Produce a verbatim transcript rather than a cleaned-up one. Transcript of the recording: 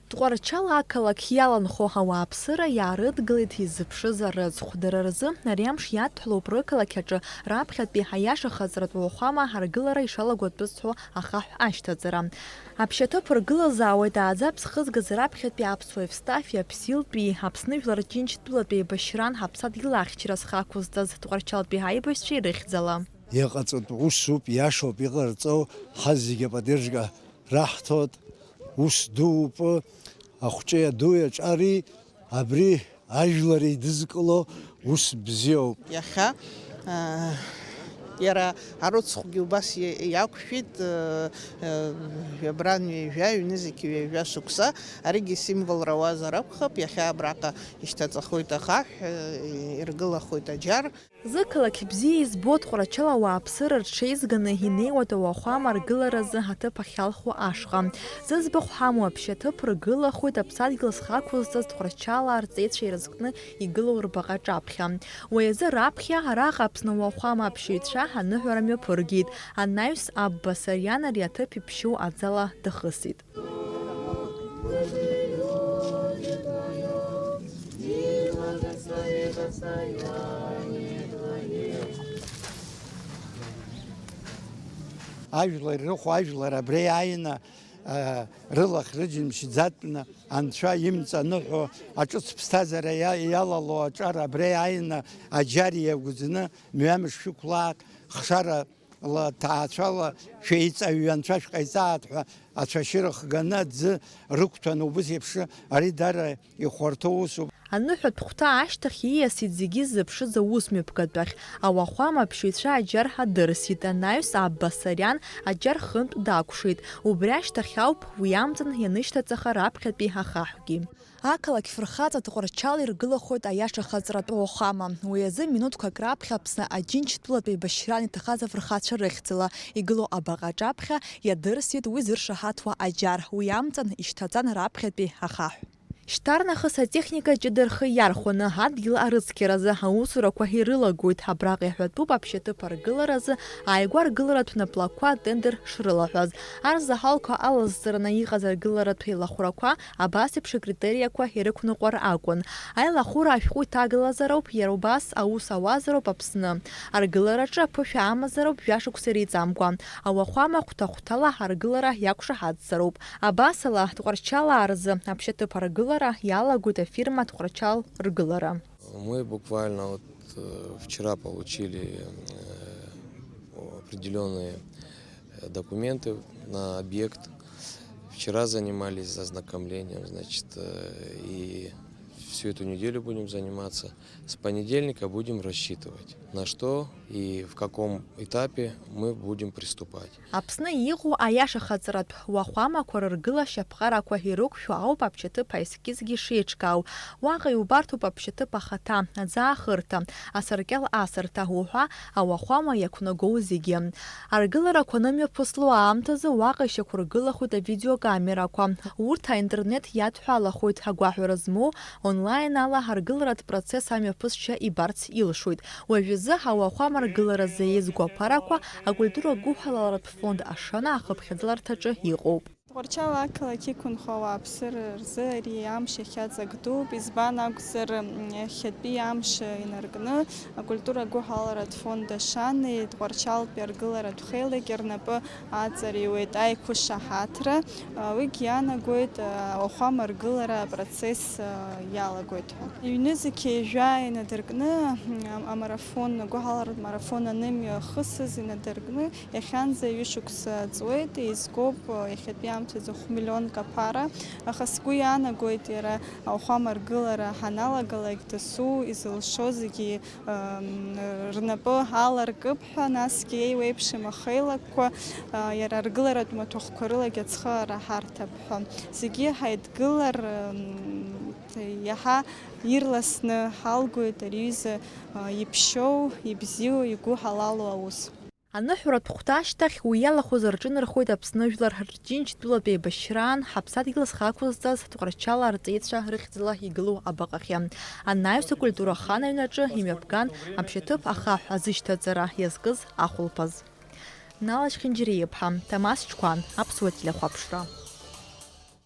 Тҟәарчал ақалақь иаланхо ауааԥсыра иаарыдгылеит изыԥшыз арыцхә. Дара рзы ари амш иадҳәалоуп рықалақь аҿы раԥхьатәи аиашахаҵаратә уахәама аргылара ишалаго атәы зҳәо ахаҳә ашьҭаҵара. Аԥшьаҭыԥ ргылазаауеит ааӡабз хызгаз раԥхьатәи аԥсуа евстафи аԥсилтәи Аԥсны жәлар џьынџьтәылатә еибашьраан ҳаԥсадгьыл ахьчара зхы ақәызҵаз Тҟәарчалтәи аибашьцәа ирыхьӡала. Иҟаҵатәу усуп, иашоуп иҟарҵо, ҳазегьы аподдержка раҳҭоит, ус дууп, ахәҷы адуи аҿари, абри ажәлар еидызкыло ус бзиоуп. Иахьа, аа, иара арыцхәгьы убас иа-, иақәшәеит, аа, аа, жәабран ҩажәа, ҩнызқь ҩажәа шықәса, аригьы символра уазар акәхап, иахьа абраҟа ишьҭаҵахоит ахаҳә, аа, иргылахоит аџьар. Зықалақь бзиа избо Тҟәарчал ауааԥсыра рҽеизганы инеиуеит ауахәама ргыларазы аҭыԥ ахьалху ашҟа. Зыӡбахә ҳамоу аԥшьаҭыԥ ргылахоит аԥсадгьыл зхы ақәызҵаз Тҟәарчалаа рҵеицәа ирызкны игылоу рбаҟа аҿаԥхьа. Уи азы раԥхьа араҟа Аԥсны ауахәама аԥшьаҩцәа аныҳәара мҩаԥыргеит, анаҩс Абба Сариан ари аҭыԥ иԥшьоу аӡала дахысит. Ажәлар ирыхәо ажәлар абра иааины, а, рылахь рыџьымшьӡатәны, анцәа имҵаныҳәо, аҿыц ԥсҭазаара иа-, иалало аҿар абра иааины аџьар иагәӡны, мҩамш шәықәлаат, хшара ла ҭаацәала шәеиҵаҩҩы анцәа шәҟаиҵааит ҳәа ацәашьыра хганы аӡы рықәҭәаны убыс еиԥш ари дара ихәарҭоу усуп. Аныҳәатә хәҭа ашьҭахь ииасит зегьы ззыԥшыз аус мҩаԥгатәахь. Ауахәама аԥшьаҩцәа аџьар ҳадырсит, анаҩс Абба Сариан аџьар хынтә дакәшеит. Убри ашьҭахь ауп уи амҵан ианышьҭаҵаха раԥхьатәи ахаҳәгьы. Ақалақь фырхаҵа Тҟәарчал иргылахоит аиаша хаҵаратәы уахәама. Уи азы минуҭқәак раԥхьа Аԥсны аџьынџьтәылатә еибашьраан иҭахаз афырхацәа рыхьӡала игылоу абаҟа аҿаԥхьа иадырсит уи зыршаҳаҭуа аџьар, уи амҵан ишьҭаҵан раԥхьатәи ахаҳә. Шьҭарнахыс атехника ҷыда рхы иархәаны адгьыл арыцқьаразы аусурақәа ирылагоит. Абраҟа иҳәатәуп аԥшьаҭыԥ аргыларазы ааигәа аргыларатә наплакқәа атендер шрылаҳәаз. Арзаҳалқәа алазҵараны иҟаз аргыларатә еилахәрақәа абас еиԥш акритериақәа ирықәныҟәар акәын. Аилахәыра ашәҟәы иҭагалазароуп, иара убас аус ауазароуп Аԥсны. Аргылараҿы аԥышәа амазароуп жәашықәса иреиҵамкәа. Ауахәама хәҭа-хәҭала аргылара иақәшаҳаҭзароуп. Абасала, Тҟәарчалаа рзы аԥшьаҭыԥ аргылара иалагоит афирма Тҟәарчал ргылара. Мы буквально вот, э, вчера получили, э, определённые, э, документы на объект. Вчера занимались ознакомлением, значит, э, и всю эту неделю будем заниматься. С понедельника будем рассчитывать, на что и в каком этапе мы будем приступать. Аԥсны иҟоу аиаша хаҵаратә уахәамақәа рыргыла шьаԥҟарақәа ирықәшәо ауп аԥшьаҭыԥ аескизгьы шеиҿкаау. Уаҟа иубарҭоуп аԥшьаҭыԥ ахаҭа, аӡаахырҭа, асаркьал асырҭа уҳәа ауахәама иақәнагоу зегьы. Аргыларақәа анымҩаԥысло аамҭазы уаҟа ишьақәыргылахоит авидеокамерақәа. Урҭ аинтернет иадҳәалахоит, агәаҳәара змоу онлайн ала аргыларатә процесс амҩаԥысшьа ибарц илшоит. Уажәазы ауахәама ргыларазы еизгоу аԥарақәа акультура гәыҳалалратә фонд Ашана ахыԥхьаӡаларҭаҿы иҟоуп. Тҟәарчал ақалақь иқәынхо ауааԥсыра рзы ари амш иахьа ҵак дууп, избан акәзар, м, иахьатәи амш инаркны акультура гәыҳалалратә фонд Ашани Тҟәарчалтәи аргыларатә хеилак рнапы аҵариуеит аиқәышаҳаҭра. Уигьы иаанагоит, ауахәама ргылара апроцесс иалагоит ҳәа. Ҩнызқь ҩажәа инадыркны, ам-, амарафон, агәыҳаларатә марафон анымҩахысыз инадыркны, иахьанӡа ҩышықәса ҵуеит, еизгоуп, иахьатәи аамҭазы хә-миллионк аԥара. Аха сгәы иаанагоит, иара ауахәама ргылара ҳаналагалак, дасу изылшо зегьы рнапы аларкып ҳәа, насгьы еиуеиԥшым ахеилакқәа, а, иара аргыларатә маҭәахәқәа рылагьы ацхыраара ҳарҭап ҳәа. Зегьы ҳаидгылар, м, иаҳа ирласны ҳалгоит ари аҩыза, а, иԥшьоу, ибзиоу, игәы ҳалалу аус. Аныҳәаратә хәҭа ашьҭахь уи иалахәыз рҿынархоит Аԥсны жәлар рџьынџьтәылатә еибашьраан ҳаԥсадгьыл зхы ақәызҵаз Тҟәарчалаа рҵеицәа рыхьӡала игылоу абаҟахьы. Анаҩс акультура ахан аҩнаҿы имҩаԥган аԥшьаҭыԥ ахаҳә азышьҭаҵара иазкыз ахәылԥаз. Нала Чхинџьариа-иԥҳа, Тамас Чқәан, Аԥсуа телехәаԥшра.